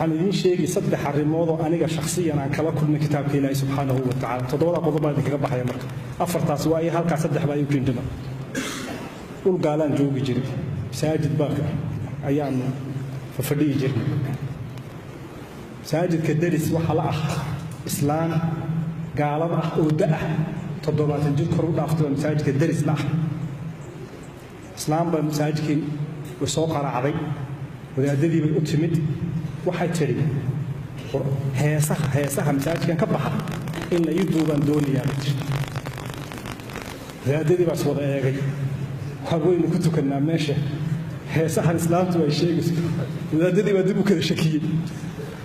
Waxaan idiin sheegi saddex arrimood oo aniga shakhsiyan aan kala kulmay kitaabka Ilaahay subxaanahu wa tacaala. Toddobada qodob baan idinkaga baxaya. Marka afartaas waa iyo halkaa saddex baa iu kindhima. Dhul gaalaan joogi jiray, masaajid baa ayaanu fafadhiyi jirnay. Masaajidka deris waxaa la ah islaan gaalad ah oo da ah, 70 jir kor u dhaaftay baa masaajidka deris la ah. Islaan baa masaajidkii way soo qaraacday, wadaadadii bay u timid. Waxay tidhi, "Heesaha masaajidkan ka baxa in la ii duubaan doonayaa," bay tiri. Wadaadadii baa is wada eegay. Waynu ku tukannaa meesha, heesahan islaamtu ay sheegayso? Wadaadadii baa dib u kala shakiyey.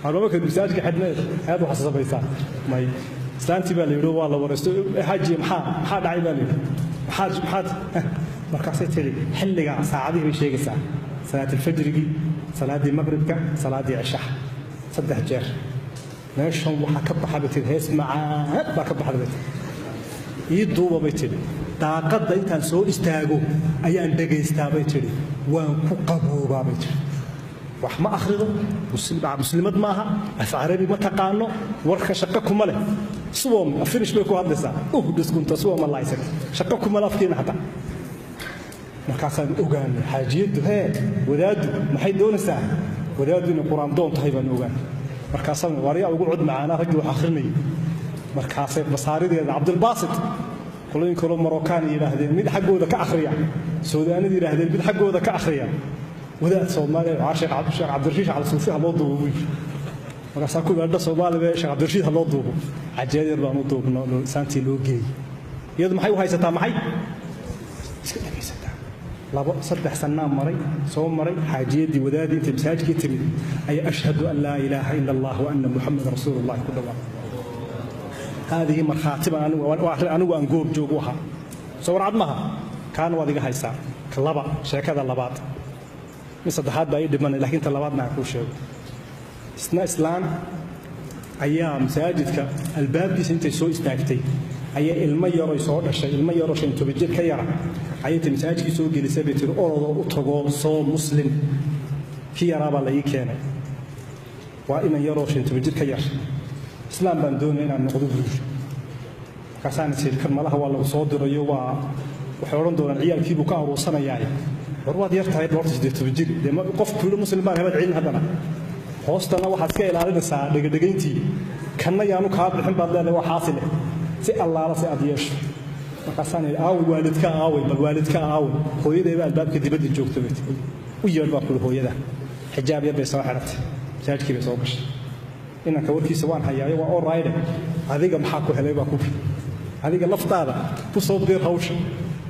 Marka masaajidka xidhneed aad waxaa samaysaa may. Islaantii baa la yidhi, waa la waraysto, "Xaajiye, maxaa dhacay?" baa la yidhi. Maxaad? Markaasay tiri, xilligaa saacadihii bay sheegaysaa, salaatilfajrigii, salaaddii maqribka, salaaddii cishaha, saddex jeer meeshan waxaa ka baxa, bay tiri, hees macaan baa ka baxda, bay tiri. "Ii duuba," bay tidhi. "Daaqadda intaan soo istaago ayaan dhegaystaa," bay tidhi. "Waan ku qaboobaa," bay tidhi. Wax ma akhrido, muslimad maaha, af Carabi ma taqaano, warka shaqo kuma leh. Suwom Finnish bay ku hadlaysaa, diskunta suwoma laysat, shaqo kuma le afkiina xataa. Markaasaan ogaanay xaajiyaddu hee wadaaddu maxay doonaysaa. Wadaaddu inay Qur-aan doon tahay baan ogaanay. Markaasaan waaryaa ugu cod macaanaa raggii wax akhrinayay. Markaasay masaarideeda Cabdilbaasit, qolooyin kaloo Marookaan yidhaahdeen mid xaggooda ka akhriya, Suudaanida yidhaahdeen mid xaggooda ka akhriya, wadaad Soomaaliya sheekh Cabdirashiid Cali Suufi ha loo duubo buu yidhi. Markaasaa ku weedha Soomaaliba Sheekh Cabdirashiid ha loo duubo. Cajeed yar baan u duubno, saantii loo geeyey. Iyadu maxay u haysataa? Maxay iska dhegaysataa? 2 3 sannaa maray, soo maray. Xaajiyaddii wadaadii intay masaajidkii timid ayaa "Ashhadu an laa ilaaha ila Allah wa anna Muxameda rasuulullahi" ku dhawaaqay. Haadihi markhaati baan anigu aan goob joog u ahaa. Soo warcad maaha? Kaana waad iga haysaa. Ka laba, sheekada labaad, mid saddexaad baa ii dhimanay, laakiin ta labaadna aan kuu sheego. Isna islaan ayaa masaajidka albaabkiisa intay soo istaagtay ayaa ilmo yaroy soo dhashay, ilmo yaroo 15 jir ka yara, ayay tay masaajidkii soo gelisay. Bay tiri, "Orodoo u tagoo soo muslim." Kii yaraabaa la ii keenay, waa inan yaroo 15 jir ka yar. "Islaam baan doonaya inaan noqdo," buu yidhi. Markaasaan is idhi, kan malaha waa lagu soo dirayo, waa waxay odhan doonaan ciyaalkiibuu ka aruursanayaaye. War waad yar tahay horta, 18 jir dee qof kuulo muslim baan habaad celin. Haddana hoostana waxaad iska ilaalinaysaa dhegadhegayntii, kanna yaanu kaa bixin baad leedahay. Waa xaasile si allaala si aad yeesho. Markaasaan idhi, "Aaway waalidka? Aaway bal waalidka aaway?" "Hooyadayba albaabka dibadda joogta," bay tiri. "U yeedh," baa kuli. Hooyada xijaab yar bay soo xidhatay, masaajidkii bay soo gashay. "Inanka warkiisa waan hayaayo, waa orayde, adiga maxaa ku helay?" baa ku "Adiga laftaada ku soo biir hawsha."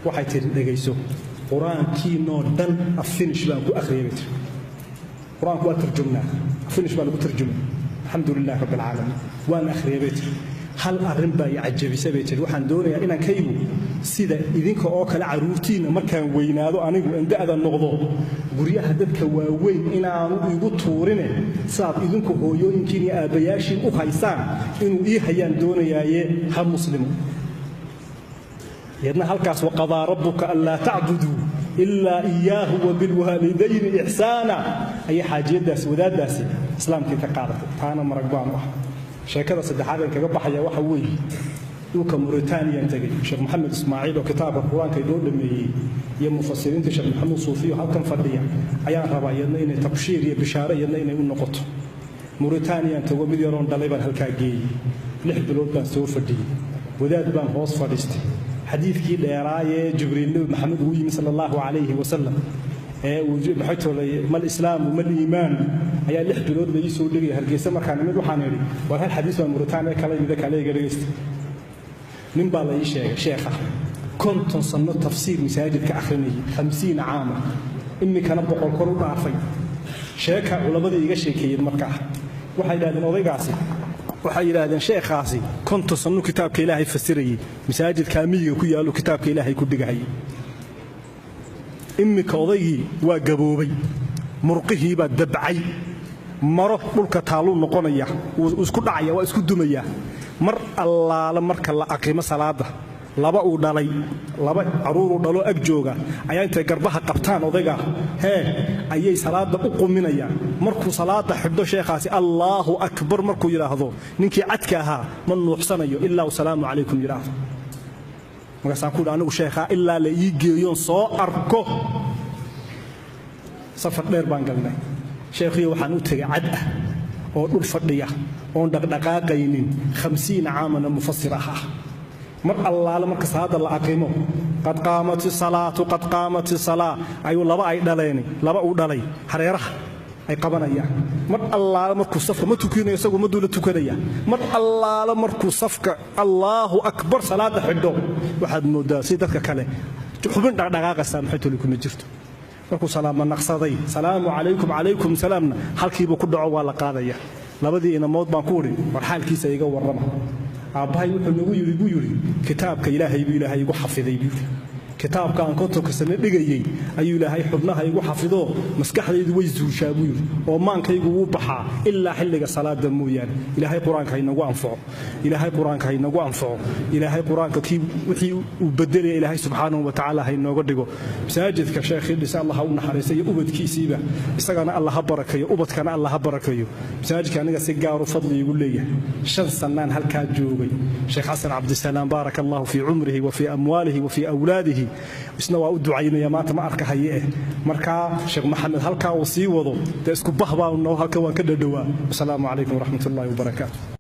Waxay tidhi, "Dhegayso, Qur-aankiinoo dhan af Finnish baan ku akhriyay," bay tiri. "Qur-aanku waa tarjumnaa, af Finnish baa lagu tarjumay, alxamdu lilahi rabbi alcaalamiin. Waan akhriyay," bay tiri. "Hal arrin baa i cajabisay," bay tiri. "Waxaan doonayaa inankaygu sida idinka oo kale carruurtiinna markaan weynaado, anigu inda'da noqdo, guryaha dadka waaweyn inaanu igu tuurine, sidaad idinku hooyooyinkiin iyo aabbayaashiin u haysaan inuu ii hayaan doonayaaye, ha muslimo." Iyadna halkaas "Waqadaa rabbuka anlaa tacbuduu ilaa iyaahu wabilwaalidayni ixsaana" ayay xaajiyaddaasi wadaaddaasi islaamkii ka qaadatay. Taana marag baanu ah. Sheekada saddexaad een kaga baxaya waxa weeye, dhulka Mauritaniyan tegey. Sheekh Maxamed Ismaaciil oo kitaabka Qur-aanka inoo dhameeyey iyo mufasiriinta Sheekh Maxamuud Suufiyo halkan fadhiya ayaan rabaa iyadna inay tabshiir iyo bishaare iyadna inay u noqoto. Mauritaniyan tago, mid yaroon dhalay baan halkaa geeyey. 6 bilood baan soo fadhiyey. Wadaad baan hoos fadhiistay. Xadiidkii dheeraayee Jibriil Nebi Maxamed ugu yimi sala allahu calayhi wasalam ee uu maxay toolay "Mal islaamu, mal iimaan" ayaa 6 bilood la ii soo dhigaya. Hargeysa markaan imid waxaan idhi, "War hal xadiis baa Muritaaniya kala yimid, kale iga dhegeysta." Nin baa la ii sheegay, sheekha 50 sanno tafsiir masaajid ka akhrinayay, 50 caama, iminkana 100 kor u dhaafay. Sheeka culammadii iga sheekeeyeen markaa waxay yidhahdeen, odaygaasi, waxay yidhaahdeen sheekhaasi 50 sanno kitaabka Ilaahay fasirayey, masaajidkaa miyiga ku yaallo kitaabka Ilaahay ku dhigahayay. Iminka odaygii waa gaboobay, murqihiibaa dabcay, maro dhulka taalluu noqonaya, wuu isku dhacaya, waa isku dumaya. Mar allaale marka la aqimo salaadda Laba uu dhalay, laba caruuruu dhalo ag jooga ayaa intay garbaha qabtaan odayga hee ayay salaada u quminayaan. Markuu salaada xidho sheekhaasi Allaahu akbar markuu yidhaahdo, ninkii cadka ahaa ma nuuxsanayo ilaa uu salaamu calaykum yidhaahdo. Markaasaan ku yidhi anigu sheekhaa ilaa la ii geeyoon soo arko. Safar dheer baan galnay. Sheekhiyo waxaan u tegay cad ah oo dhul fadhiya oon dhaqdhaqaaqaynin, 50 caamana mufasir ah. Mar allaale marka salaada la aqimo, qad qaamat isalaatu, qad qaamat isalaa, ayuu laba ay dhaleeni, laba uu dhalay hareeraha ay qabanayaan. Mar allaale markuu safka ma tukinayo, isagu ma duula tukanaya. Mar allaale markuu safka Allaahu akbar salaada xidho, waxaad mooddaa si dadka kale xubin dhaqdhaqaaqaysaa maxay toli kuma jirto. Markuu salaama naqsaday, salaamu calaykum, calaykum salaamna, halkiibuu ku dhaco, waa la qaadaya. Labadii inamood baan ku udhi, war xaalkiisa iga warrama. Aabbahay wuxuu nagu yidhi buu yidhi, kitaabka Ilaahay buu Ilaahay igu xafiday buu yidhi. Kitaabka aan 50-ka sano dhigayey ayuu Ilaahay xubnaha igu xafidoo maskaxdaydu way zuushaa buu yidhi, oo maankaygu wuu baxaa ilaa xilliga salaada mooyaane. Ilaahay qur-aanka haynagu anfaco, Ilaahay qur-aanka haynagu anfaco, Ilaahay qur-aanka kii wixii uu bedelaya Ilaahay subxaanahu wa tacaala haynooga dhigo. Masaajidka sheekhii dhise Allah ha u naxariista iyo ubadkiisiiba, isagana Allah ha barakayo, ubadkana Allah ha barakayo. Masaajidka aniga si gaaru fadli igu leeyahay, 5 sannaan halkaa joogay. Sheekh Xasan Cabdisalaam, baaraka Allahu fii cumrihi wa fii amwaalihi wa fii awlaadihi, isna waa u ducaynaya, maanta ma arkahaye eh. Markaa Sheekh Maxamed halkaa uu sii wado, dee isku bah baa noo, halka waan ka dhadhowaa. Wasalaamu calaykum waraxmat ullahi wabarakaatu.